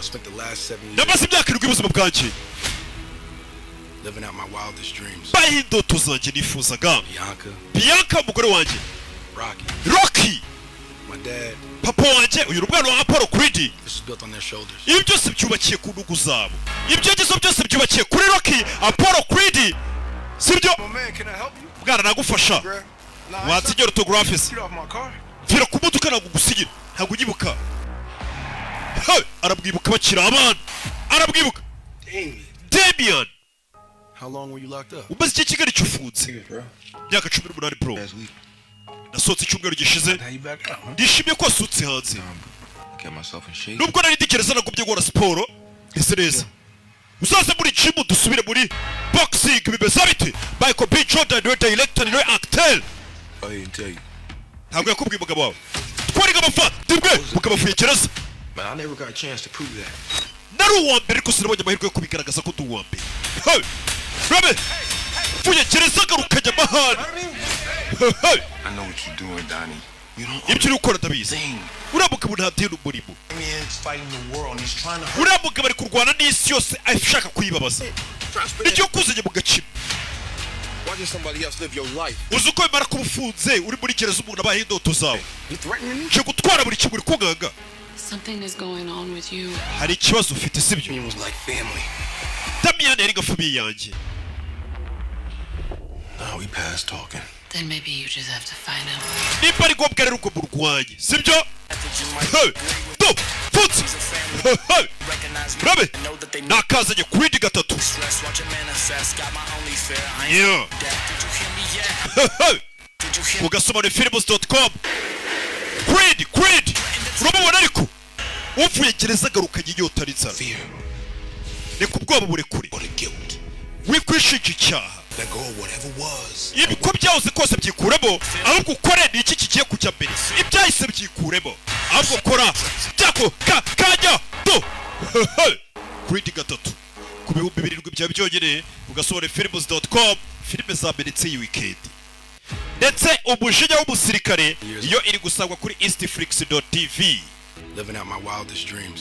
I spent the last 7 years Namaze imyaka 7 y'ubuzima bwanjye living out my wildest dreams. mbayeho indoto zanjye nifuzaga. Bianca, Bianca, umugore wanjye, Rocky, Rocky, my dad. papa wanjye. Uyu ni umwana wa Apollo Creed. This was built on their shoulders. Ibi byose byubakiye ku ntugu zabo, ibyo byose byubakiye kuri Rocky, Apollo Creed, sibyo? My man, can I help you? Bwana, nagufasha? Bruh. Nah, Wansigira autographes? Get off my car. Mvira ku modoka, ntabwo ngusigira, ntabwo unyibuka. Hey, arabwibuka bakiri abana, arabwibuka. Damien. Damian. How long were you locked up? Umaze igihe kingana icyo ufunze? Bro. Imyaka 18, bro. Last week. Nasohotse icyumweru gishize. Now you back out, huh? Ndishimye ko wasohotse hanze. Get myself in shape. Nubwo nari ndi gereza, nagumye gukora siporo, ese neza. Uzaze muri gym dusubire muri boxing. Bimeze bite? Michael B Jordan niwe director, niwe acteur. I didn't tell you. Ntabwo yakubwiye umugabo wawe twariga abavandimwe, mugabo avuye gereza. Man, I never got a chance to prove that. Nari uwa mbere, ariko sinabonye amahirwe yo kubigaragaza ko ndi uwa mbere. Hey! Rabe mvuye gereza agarukanye amahane. Hey! I know what you're doing, Donnie. You don't Ibyo uri gukora ndabizi. thing. Uriya mugabo nta deni umurimo. Damien's fighting the world and he's trying to hurt. Uriya mugabo ari kurwana n'isi yose, ashaka kuyibabaza. Nicyo kuzanye mu gakino. Watching somebody else live your life. Uzi uko bimara kuba ufunze, uri muri gereza, umuntu abaye indoto zawe? You threatening me? Nje gutwara buri kimwe, uri kunganga. Something is going on with you. Hari ikibazo ufite, sibyo? Damien was like family. Damiyani yari nka famille yanjye. Now we past talking. Then maybe you just have to find him. Nimba ari ngombwa rero, ubwo murwanye, sibyo? Hey! Do futse. Hey, hey! Rabe nakazanye Creed gatatu. Yeah. Hey, hey! Ku gasobanurifilms.com, Creed, Creed uramubona, ariko uvuye gereza agarukanye inyota n'inzara. Fear Reka ubwoba burekure. or the guilt. Wikwishinja icyaha. Let go of whatever was. Ibiko byahoze kose byikuremo, ahubwo ukore. Ni iki kigiye kujya mbere? Ibyahise byikuremo, ahubwo kora byako ka kanya. Do Creed gatatu ku 7000 byawe byonyine, ugasohora films.com. Filime zamenetse iyi weekend, ndetse Umujinya w'Umusirikare iyo iri gusangwa kuri eastflix.tv. Living out my wildest dreams.